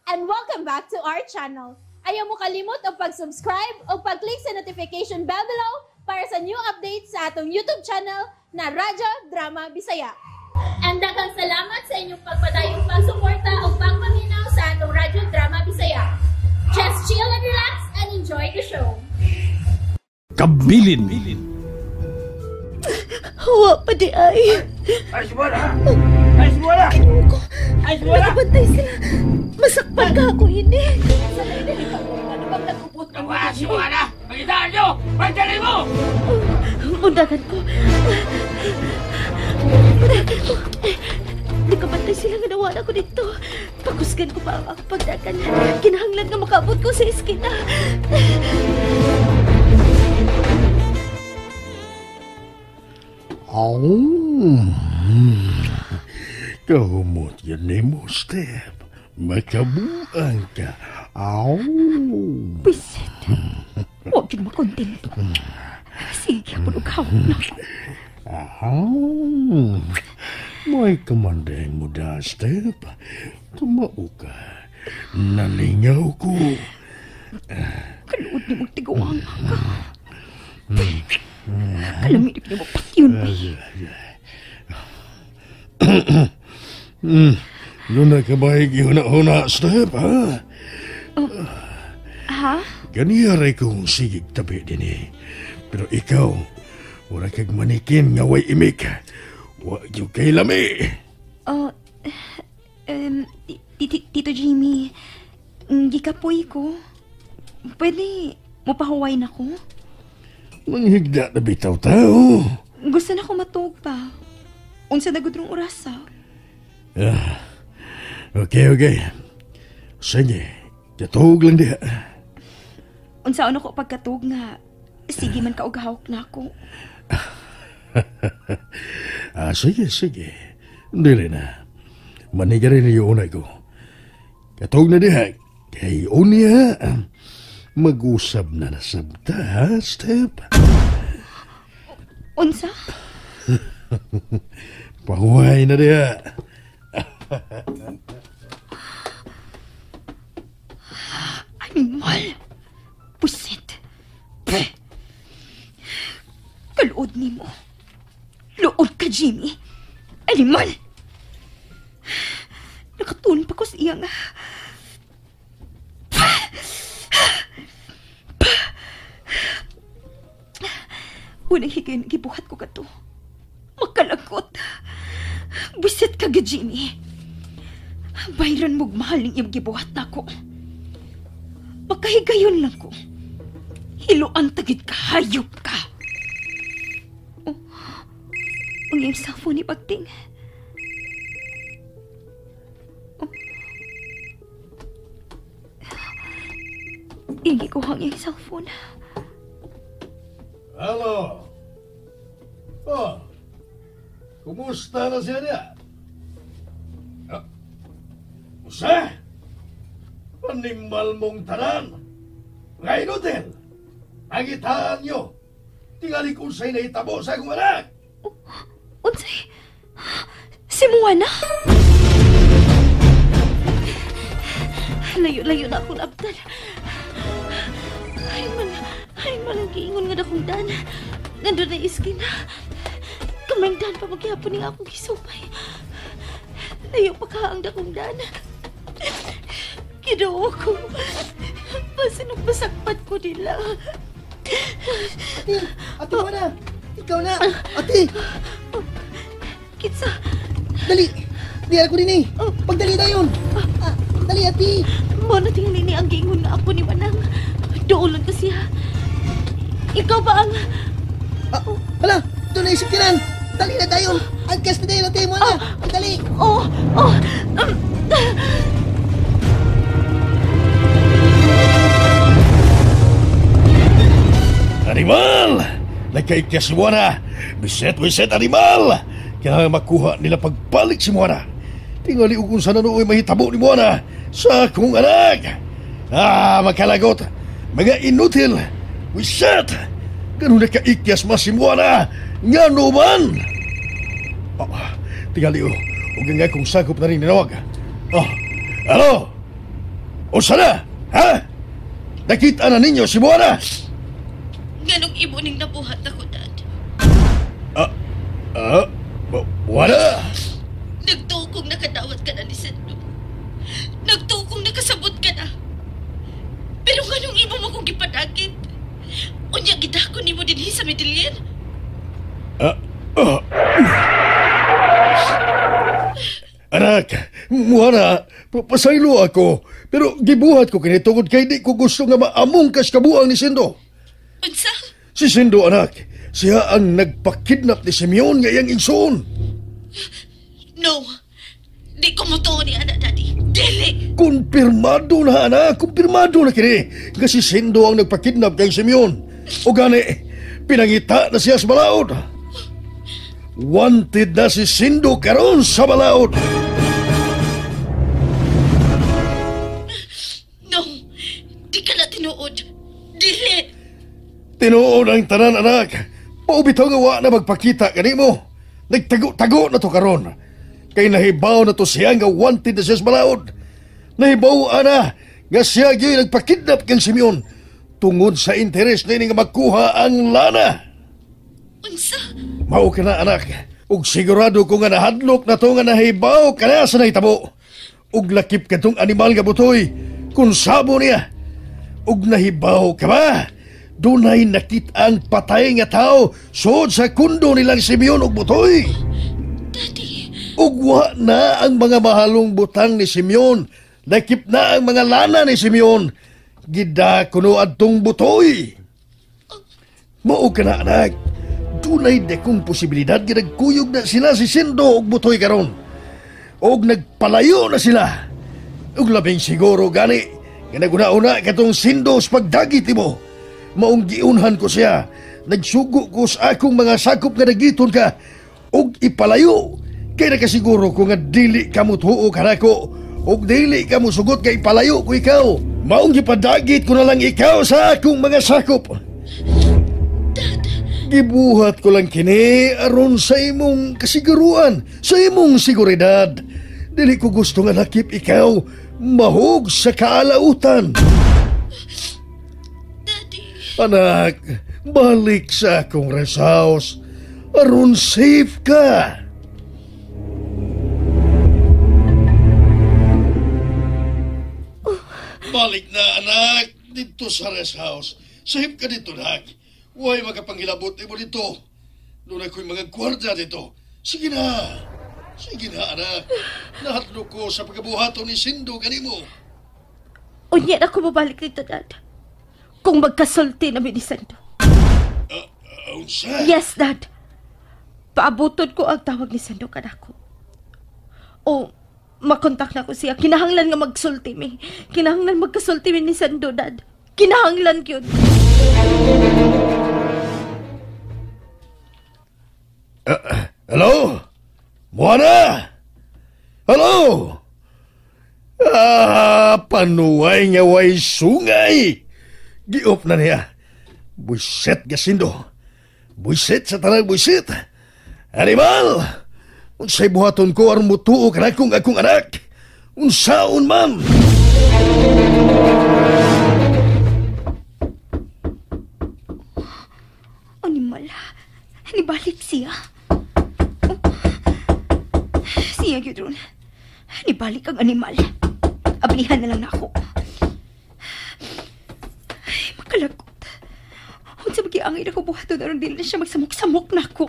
And welcome back to our channel. Ayaw mo kalimot og pag-subscribe o pag-click sa notification bell below para sa new updates sa atong YouTube channel na Radyo Drama Bisaya. And daghang salamat sa inyong pagpadayong pagsuporta o pagpaminaw sa atong Radyo Drama Bisaya. Just chill and relax and enjoy the show. Kabilin. Hawa pa di ay. Ay, sumala! Ay, sumala! Kinuha ko. Ay, sumala! Nakabantay sila. Masakpan ka ako ini. Ano bang nag-upot ka? Tawa, sumala! Pagitaan niyo! Pagdali mo! Undagan ko. Nakabantay sila nga nawala ko dito. Pakusgan ko pa ang akong pagdagan. Kinahanglan nga makaabot ko sa eskina. Oh, kahumot yan ni mo, Step. Makabuang ka. Aw. Bisit. Huwag yun makontento. Sige, ako hawak na ako. Aw. May kamanday mo da, Step. Tumao ka. Nalingaw ko. Kaluod ni mong tiguang ka. Kalaminig ni mo patyon. Doon na ka ba huna-huna, Step, ha? Ha? Ganiyaray kong sigig tabi din eh. Pero ikaw, wala kag manikin nga way imik. Wa yung kay lami. Tito Jimmy, gikapoy ko. Pwede mo pahuway na ko? Manghigda na bitaw tao. Gusto na ko matuog pa. Unsa na gudrong oras, ha? Okay, okay. Sige, katuog lang diha. Unsa ano ko pagkatuog nga, sige man ka og hawak na ako. Sige, sige. Dili na. Maniga rin yung unay ko. Katuog na diha, kay unya, mag-usab na nasabta, ha, Step? Unsa? Pahuway na diha. Animal! Pusit! Peh! Kaluod ni mo. Luod ka, Jimmy. Animal! Nakatun pa ko sa iya nga. Unang higayon, gibuhat ko ka to. Makalagot. Busit ka, Jimmy. Bayran mong mahal ng iyong gibuhat na ko. Makahigayon lang ko. Hiluan tagid ka, hayop ka. Oh, ang iyong cellphone ni Pagting. Oh. Iyang ikuha ang iyong cellphone. Hello. Oh, kumusta na siya niya? Usa? Animal mong tanan! Mga inutil! Pangitaan nyo! Tingali kung sa'y nahitabo sa akong anak! Unsay? Si Moana? Layo-layo na akong abdan. Ay man ang giingon nga dakong dan. Nandun na iskina. Kamay dan pa magyapon ng akong gisupay. Layo pa ka ang dakong dan. Ginoo ko. Pasinong masakpat ko nila. Ate! Ate, wala! Ikaw na! Ate! Kitsa! Dali! Di ko din eh! Pagdali na yun! Dali, ate! Mo na tingnan ni ang giingon nga ako ni Manang. Doolon ko siya. Ikaw ba ang... Hala! Doon na isip kinan! Dali na tayo! Angkas na tayo! Ate! Mo na! Dali! Oh! Oh! Animal! Nagkaikya si Moana! Biset-biset, animal! Kaya makuha nila pagbalik si Moana. Tingali kung sana nooy mahitabo ni Moana sa akong anak. Makalagot! Mga inutil! Wiset! Ganun nakaikyas mas si Moana! Nga no man! Oh, tingali o. Huwag nga kung sakop na rin ninawag. Oh, ano? Unsa na? Ha? Nakita na ninyo si Moana? Nganong imo ning nabuhat ako, Dad? Moana? Nagtuo kong nakadawat ka na ni Sendo. Nagtuo kong nakasabot ka na. Pero nganong imo mo kong gipadagit? Unya gidako nimo dinhi sa Medellin? Anak, Moana, pasaylo ako. Pero gibuhat ko kini tungod kay di ko gusto nga maamong kas kabuang ni Sendo. Unsa? Si Sendo, anak, siya ang nagpakidnap ni Simeon nga iyang igsoon. No, di ko motuo ni anak, Daddy. Dili! Kumpirmado na, anak. Kumpirmado na kini. Nga si Sendo ang nagpakidnap kay Simeon. O gani, pinangita na siya sa balaod. Wanted na si Sendo karon sa balaod. No, di ka na tinuod. Dili! Tinuod ang tanan, anak. Paubitaw nga wa na magpakita kanimo. Nagtago-tago na to karon. Kay nahibaw na to siya nga wanted na siya sa balaod. Nahibaw, ana, nga siya gyud nagpakidnap kang Simeon tungod sa interes nini nga makuha ang lana. Unsa? Mao ka na, anak. Ug sigurado ko nga nahadlok na to nga nahibaw ka na sa nahitabo. Ug lakip ka tong animal nga butoy kung sabo niya. Ug nahibaw ka ba? Dunay nakita ang patay nga tao sud sa kundo nilang Simeon ug butoy. Daddy. Ug wa na ang mga mahalong butang ni Simeon. Lakip na ang mga lana ni Simeon. Gida kuno adtong butoy. Mao ka na, anak. Dunay dakong posibilidad nga nagkuyog na sila si Sendo og butoy karon. Og nagpalayo na sila. Ug labing siguro gani nga naguna-una katong Sendo sa pagdagit nimo. Maong giunhan ko siya. Nagsugo ko sa akong mga sakop nga nagiton ka og ipalayo. Kay nakasiguro ko nga dili ka motuo kanako og dili ka mosugot nga ipalayo ko ikaw. Maong gipadagit ko na lang ikaw sa akong mga sakop. Dad. Gibuhat ko lang kini aron sa imong kasiguruan, sa imong seguridad. Dili ko gusto nga lakip ikaw mahug sa kaalautan. Daddy. Anak, balik sa akong rest house. Aron safe ka. Balik na, anak, dito sa rest house. Safe ka dito, anak. Huwag makapangilabot mo dito. Doon ako'y mga gwardiya dito. Sige na. Sige na, anak. Nahatlok ko sa pagkabuhaton ni Sindo kanimo. Unya na ako mabalik dito, Dad. Kung magkasulti namin ni Sendo. Unsa? Yes, Dad. Paabuton ko ang tawag ni Sendo kanako. O, makontak na ko siya. Kinahanglan nga magsulti mi. Kinahanglan magkasulti mi ni Sendo, Dad. Kinahanglan yun. Hello? Moana? Hello? Ah, panuway nga way sungay. Giop na niya. Buisit gasindo. Buisit sa tanang buisit. Animal! Unsay buhaton ko aron mutuo kanakong akong anak? Unsaon, ma'am? Animal. Nibalik siya. Oh. Siya gyud ron. Nibalik ang animal. Ablihan na lang na ako. Ay, makalagot. Unsa ba giangay na ko buhaton aron dili na siya magsamok-samok na ako.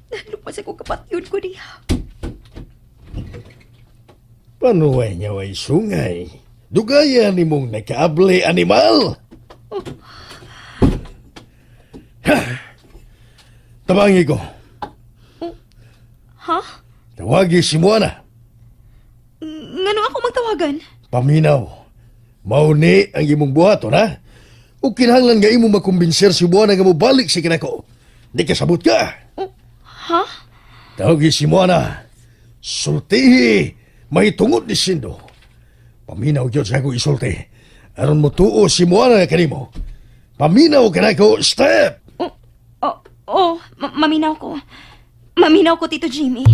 Nalukmas ako kapatyon ko niya. Panuway niya way sungay. Dugaya ni mong nakaable, animal. Oh. Ha! Tabangi ko. Oh. Ha? Tawagi si Moana. Ngano ako magtawagan? Paminaw. Mao ni ang imong buhaton, ha? O kinahanglan nga imong makumbinser si Moana nga mobalik si kinako. Di ka sabot ka. Oh. Ha? Tawagi si Moana. Sultihi. Mahitungod ni Sindo. Paminaw gyud sa akong isulti. Aron motuo si Moana kanimo. Paminaw kanako, step. Oh, maminaw ko. Maminaw ko, Tito Jimmy.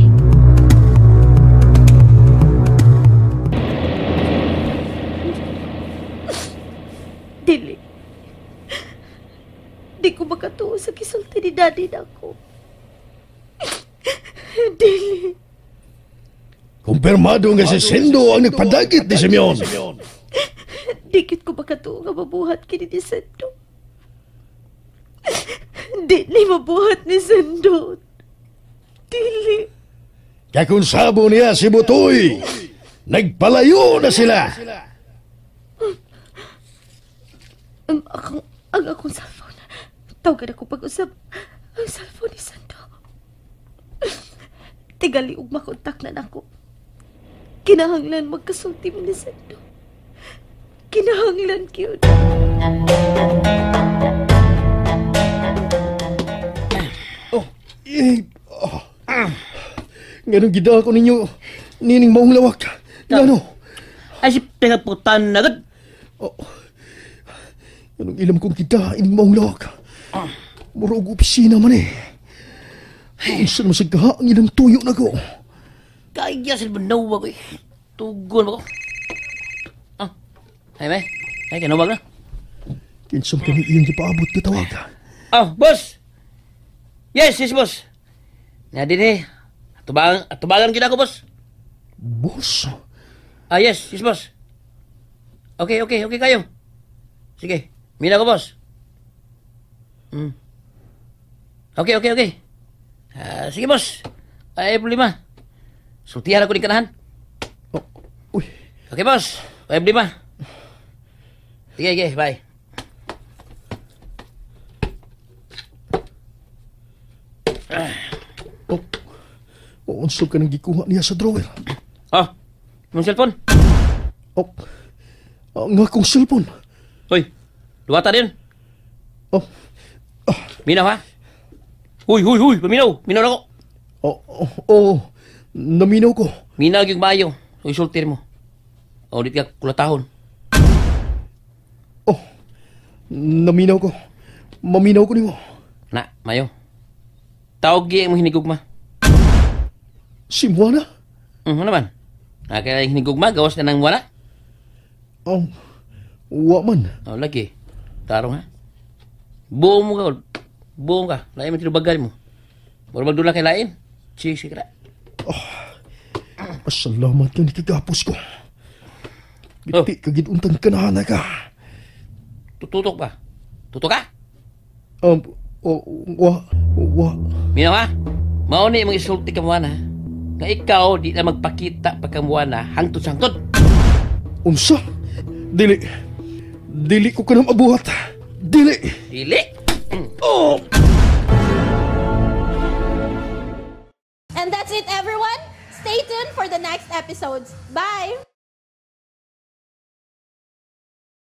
daddy nako. Dili. Kumpirmado nga si Sendo ang nagpadagit ni Simeon. Dikit ko makatuo nga mabuhat kini ni Sendo. Di ni mabuhat ni Sendo. Dili. Kakonsabo niya si Butoy. Nagpalayo na sila. Ang akong cellphone. Tawagan ako pag-usap. Ang cellphone ni Sendo. Tigali og makontak na nako. Kinahanglan magkasulti mi ni Sendo. Kinahanglan gyud. Oh, eh, oh. Nganong gida ko ninyo nining maong lawak. Ngano? Ay si pinagputan na gud. Oh. Anong ilam kong kita ining maong lawak. Mura og opisina man eh. Unsa naman sa gaha ang ilang tuyo na ko. Kaya sa banawag eh. Tugon mo ko. Ah. Ay may. Ay kinawag na. Kinsam kani iyang gipaabot ka tawag. Ah, boss. Yes, yes boss. Na dinhi. Atubangan gid ako, boss. Boss? Ah, yes, yes boss. Okay, okay, okay kayo. Sige, mina ko, boss. Okay, okay, okay. Sige, boss. Ay, problema. Sultihan ako ni kanahan. Oh, uy. Okay, boss. Ay, problema. Sige, sige, bye. Oh, unsa ka nang gikuha niya sa drawer? Oh, mong cellphone. Oh, ang akong cellphone. Hoy, duwata din. Oh. Ah. Minaw ha? Huy, huy, huy, paminaw. Minaw na ko. Oh, oh, oh, naminaw ko. Minaw yung bayo. So, isultir mo. O, di ka kulatahon. Oh, naminaw ko. Maminaw ko nimo. Na, mayo. Tawag mo hinigugma. Si Moana? Ano naman? Kaya yung hinigugma, gawas na ng wala? Oh, wa man. Oh, lagi. Tarong ha? Buong mo ka. Buong ka. Lain mo tinubagan mo. Mura magdula kay lain. Sige, sige ka. Oh, pasalamat ka ni kagapos ko. Biti oh. Kagiduntang kanahana ka. Tututok ba? Tutok ka? Wa. Minaw ha? Mauni mong isulti ka Moana. Nga ikaw di na magpakita pa ka Moana hangtod sa hangtod. Unsa? Dili. Dili ko kanang abuhat. Dili. Dili. Oh. And that's it, everyone. Stay tuned for the next episodes. Bye!